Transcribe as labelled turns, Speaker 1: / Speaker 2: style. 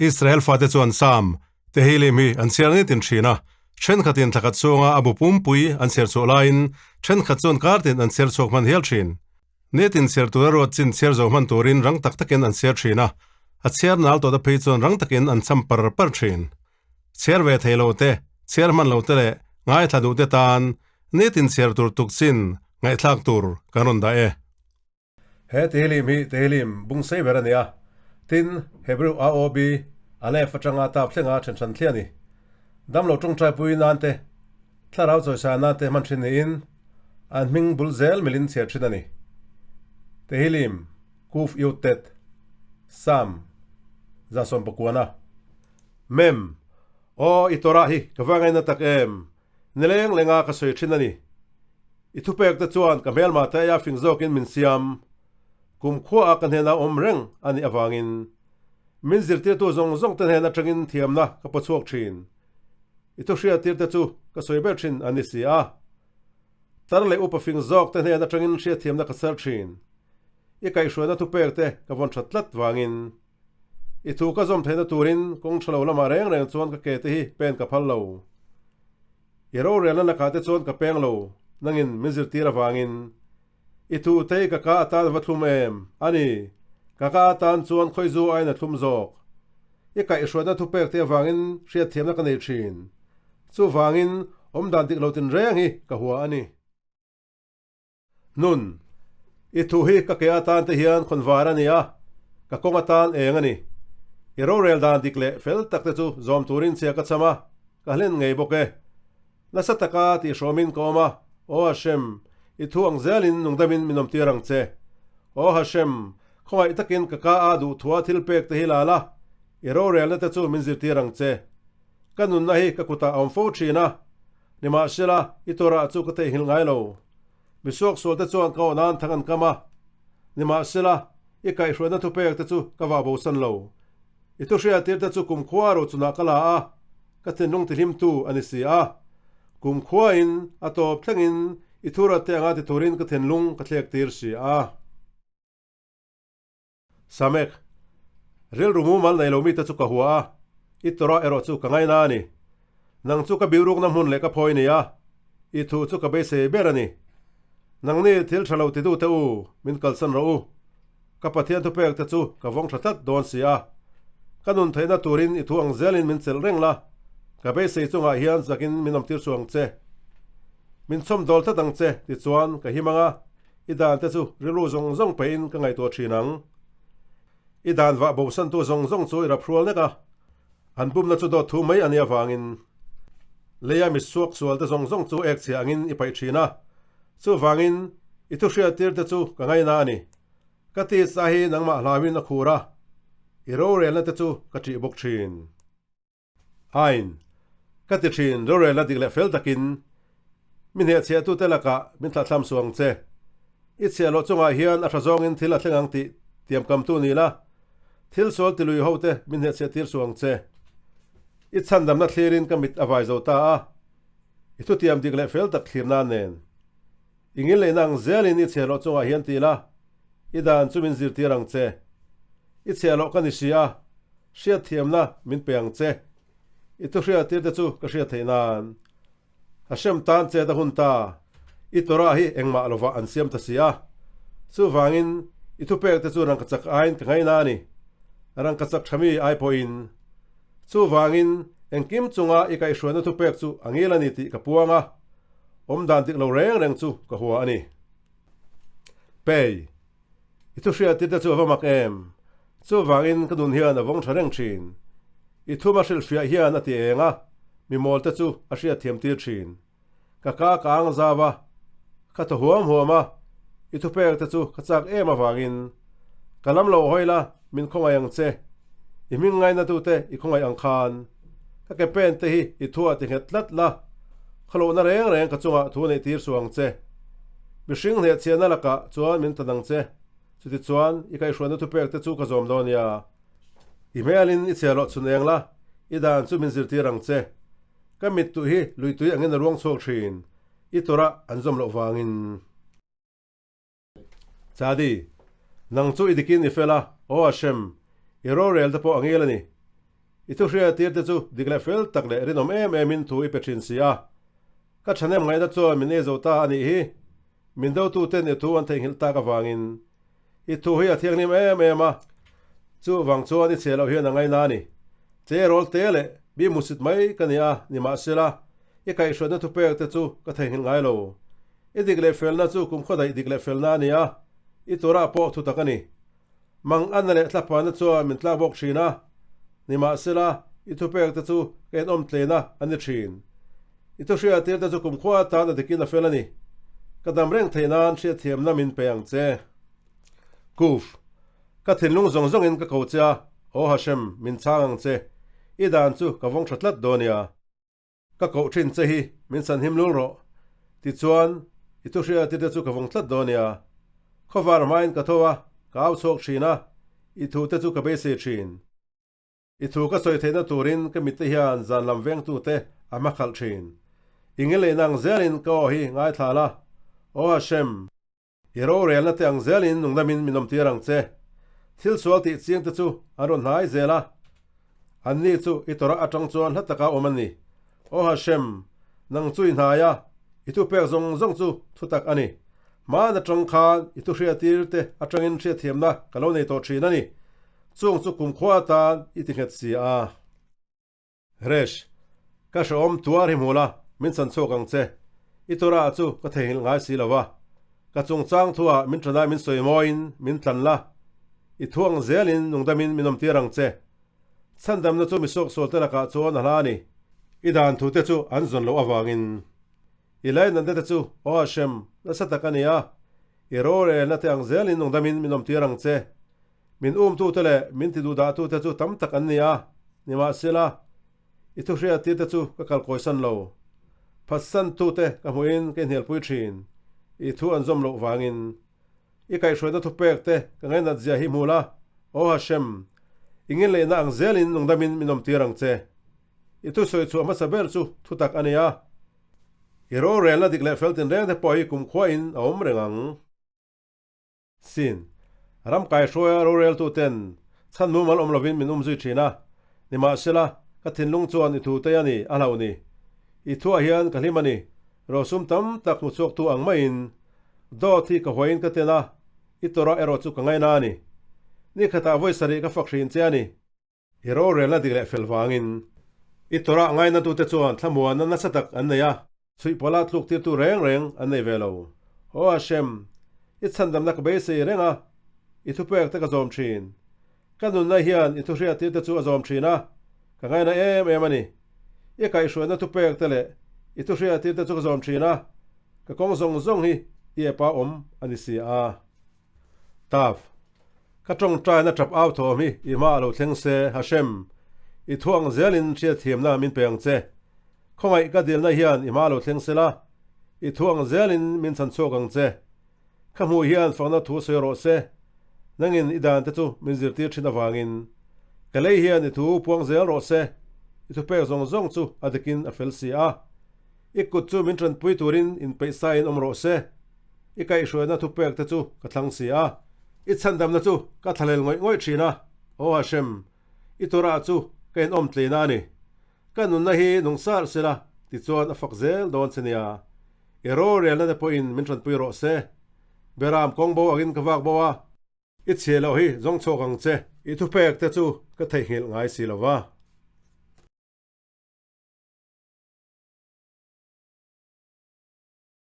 Speaker 1: Israel fate chuan Sam, Tehillim hi an chhiar nitin thin a, thenkhatin thlakhat chhunga a bu pumpui an chhiar chhuah laiin thenkhat chuan kartin an chhiar chhuak hman hial thin. Nitin chhiar tura ruat chin chhiar zo hman turin rang tak takin an chhiar thin a, a chhiar nal tawhte phei chuan rang takin an cham par par thin. Chhiar ve thei lo te, chhiar hman lo te leh ngaithla duh te tan nitin chhiar tur tuk chin ngaihthlak tur kan rawn dah e.
Speaker 2: He Tehillim hi Tehillim bung sei ber a ni a, tin, Hebrew AOB, Aleph atanga Tav thlenga then hran thliah a ni. Damlo tawngtaipui nan te, thlarau chawisa nan te hman thin niin, an hming bul zel milin chhiar thin a ni. Tehillim, Kuf Yud Tet, Sam, 119. Mem, Aw, i Torah hi ka va ngaina tak em! Nileng lenga ka sawi thin a ni. I thupek te chuan ka hmelma te aia fing zawkin min siam. Kum khuaah ka hnena awm reng a nih avangin min zirtirtu zawng zawng te hnen atangin thiamna ka paw chhuak thin. I thuhriattir te chu ka sawi ber thin a ni si a. Tar leh upa fing zawk te hnen atangin hriatthiamna ka chher thin. I kaihhruaina thupek te ka vawn that tlat vangin. I thu ka zawm theihna turin kawng tha lo lamah reng reng chuan ka ke te hi pen ka phal lo. I rorelna lakah te chuan ka peng lo, nangin min zirtir avangin. I thu te hi ka ka atan va thlum em? A ni, ka ka atan chuan khawizu aiin a thlum zawk. I kaihhruaina thupek te avangin hriatthiamna ka nei thin. Chuvangin awmdan dik lo tinreng hi ka hua a ni. Nun, I thu hi ka ke atan te hian khawn var a ni a, ka kawng atan eng a ni. I rorel dan dik leh fel tak te chu zawm turin chhia ka cham a, ka hlen ngei bawk e. Nasa taka tihhrawmin ka awm a, Aw Hashem, i thu ang zelin nungdamin min awmtir ang che. Aw Hashem, khawngaih takin ka ka a duhthua thil pek te hi la la, i rorelna te chu min zirtir ang che. Ka nunna hi ka kutah a awm fo thin a, nimahsela i Torah chu ka theihnghilh ngai lo. Misuak sualte chuan ka aw nan thang an kam a, nimahsela, i kaihhruaina thupek te chu ka vah bosan lo. I thuhriattir te chu kumkhua rochunah ka la a, ka thinlung tihlimtu a ni si a. Kumkhuain a tawp thlengin i thurat te anga ti turin ka thinlung ka thlek tir si a. Samek, Rilru mumal nei lo mite chu ka hua a, i Torah erawh chu ka ngaina a ni. Nang chu ka bihrukna hmun leh ka phawi ni a, i thu chu ka beisei ber a ni. Nangni thil tha lo ti dute u, min kalsan rawh u. Ka Pathian thupek te chu ka vawng tha tlat dawn si a. Ka nun theihna turin i thu ang zelin min chelh reng la, ka beisei chungah hian zakin min awmtir chu ang che. Min chhawm dawl tlat ang che, tichuan ka him ang a. I dan te chu rilru zawng zawng peihin ka ngaihtuah thin ang. I dan vah bosantu zawng zawng chu i rap hrual nek a, an bumna chu dawt thu mai a nih avangin leia mi suak sual te zawng zawng chu ek chhia angin i paih thin a. Chuvangin i thuhriattir te chu ka ngaina a ni. Ka tisa hi nangmah hlauin a khur a, i rorelna te chu ka ṭih bawk thin. Ain, ka ti thin, rorelna dik leh fel takin mi hnehchhiahtute lakah min thlahthlam suh ang che. I chhiahloh chungah hian a tha zawngin thil a thleng ang tih tiamkamtu ni la, thil sual tilui hote min hnehchhiahtir suh ang che. I chhandamna thlirin ka mit a vai zo ta a, i thutiam dik leh fel tak thlir nan nen. I ngilneihna ang zelin i chhiahloh chungah hian ti la, i dan chu min zirtir ang che. I chhiahloh ka ni si a, hriatthiamna min pe ang che. I thuhriattir te chu ka hriat theih nan. Hashem tan chet a hun ta, i Torah hi engmah lovah an siam ta si a. Chuvangin i thupek te chu rangkachak aiin ka ngaina a ni, rangkachak tha mi ai pawhin. Chuvangin engkim chunga i kaihhruaina thupek chu a ngil a ni tih ka puang a, awmdan dik lo reng reng chu ka hua a ni. Pei. I thuhriattir te chu a va mak em? Chuvangin ka nun hian a vawng tha reng thin. I thum a hrilhfiah hian a ti eng a, mi mawl te chu a hriatthiam tir thin. Ka ka ka ang zau a, ka thaw huam huam a, i thupek te chu ka chak em avangin. Ka lam lo hawi la, min khawngaih ang che. I hming ngaina tute i khawngaih ang khan. Ka ke pen te hi i thuah ti nghet tlat la, khalohna reng reng ka chungah thu neih tir suh ang che. Mihring hnehchhiahna lakah chuan min tan ang che. Chutichuan, i kaihhruaina thupek te chu ka zawm dawn nia. I hmelin i chhiahloh chhun eng la, i dan chu min zirtir ang che. Ka mittuh hi luitui angin a ruang chhuak thin, i tawrah an zawm loh vangin. Chadi, nang chu i dikin i fel a, aw Hashem, i rorel te pawh a ngil a ni. I thu hriattir te chu dik leh fel tak leh rinawm em emin thu i pe thin si a. Ka thahnem ngaihna chuan min ei zo ta a nih hi. Min dotuten i thu an theihnghilh tak avangin i thu hi a thianghlim em em a, chuvang chuan i chhe loh hian a ngaina a ni. Tleirawl te leh mi hmusit mai ka ni a, nimahsela i kaihhruatna thupek te chu ka theihnghilh ngai lo. I dik leh felna chu kumkhaw daih dik leh felna a ni a, i turah pawh thutak a ni. Mang anna leh thlaphana chuan min tlak bawk thin a, nimahsela i thupek te chu ka inawm tleina a ni thin. I thuhriattir te chu kumkhua atan a dikin a fel a ni. Ka dam reng theih nan hriatthiamna min pe ang che. Kuf, ka thinlung zawng zawngin ka ko che a, Aw Hashem, min chhang ang che. I dan chu ka vawng tha tlat dawn nia. Ka koh thin che hi min sanhim lul rawh. Tichuan, i thuhriattir te chu ka vawng tlat dawn nia. Khawvar hmain ka tho a, ka au chhuak thin a, i thu te chu ka beisei thin. I thu ka sawi theihna turin ka mitte hian zan lam vengtute a hma khalh thin. I ngilei nang zelin ka aw hi ngaithla la, Aw Hashem! I rorelna te ang zelin nungdamin min awmtir ang che. Thil sual tih chiang te chu an rawn hnai zel a, anni chu i tawrh atang chuan hla taka awm an ni. Aw Hashem, nang chu i hnai a, i thupek zawng zawng chu thutak a ni. Hmaan atang khan i thuhriatir te atangin hriatthiamna ka lo nei tawh thin a ni. Chung chu kumkhua atan i ti nghet si a. Resh, ka hrehawm tuar hi hmu la, min chan chhuak ang che. I tura chu ka theihnghilh ngai si lo va. Ka chungchang thuah min ṭanai min sawi mawiin min tlan la. I thu ang zelin nungdamin min awmtir ang che. Chhandamna chu misuaksualte lakah chuan a hla a ni. I dan thute chu an zawn loh avangin. I lainatna te chu aw a hrem nasa tak a ni a. I rorelna te ang zelin nungdamin min awmtir ang che. Min umtute leh min tiduhdahtute chu tam tak an ni a, nimahsela, i thuhriattirte chu ka kalkawisan lo. Phatsantute ka hmuhin ka inhnialpui thin, i thu an zawm loh vangin. I kaihhruaina thupekte ka ngainat zia hi hmu la, Aw Hashem, i ngenleihna ang zelin nungdamin min awmtir ang che. I thusawi chhuah hmasa ber chu thutak a ni a, i rorelna dik leh fel tinrengte pawh hi kumkhuain a awm reng ang. Sin. Ram kaihruaia roreltuten chhan mumal awm lovin min umzui thin a, nimahsela, ka thinlung chuan i thu te a ni a hlauh ni. I thuah hian ka hlim a ni, rosum tam tak hmu chhuaktu ang maiin. Dawt hi ka huaiin ka ten a, i tawrah erawh chu ka ngaina a ni. Ni khatah vawi sarih ka fak hrin che a ni. I rorelna dik leh fel vangin i tawrah ngainatute chuan thlamuanna nasa tak an nei a, chhuihpawla tluktirtu reng reng an nei ve lo. Aw Hashem, i chhandamna ka beisei reng a, i thupek te ka zawm thin. Ka nunna hian i thuhriattirte chu a zawm thin a, ka ngaina em em a ni. I kaihhruaina thupek te leh i thuhriattirte chu ka zawm thin a, ka kawng zawng zawng hi i epa awm a ni si a. Tav, Ka tawngtaina tap au thawm hi i hma a lo thleng se, Hashem, i thu ang zelin hriatthiamna min pe ang che. Khawngaih ka dilna hian i hma a lo thleng se la, i thu ang zelin min chhan chhuak ang che. Ka hmuh hian fakna thu sawi rawh se, nangin i dan te chu min zirtir thin avangin. Ka lei hian i thu puang zel rawh se, i thupek zawng zawng chu a dikin a fel si a. I kut chu min tanpui turin inpeihsain awm rawh se. I kaihhruaina thupek te chu ka thlang si a, i chhandamna chu ka thlalel ngawih ngawih thin a, Aw Hashem, i Torah chu ka inawm tleina a ni. Ka nunna hi nung sar sela, tichuan a fak zel dawn che nia. I rorelna te pawhin min tanpui rawh se. Beram kawng bo angin ka vak bo a. I chhia loh hi zawng chhuak ang che. I thupek te chu ka theihnghilh ngai si lo va.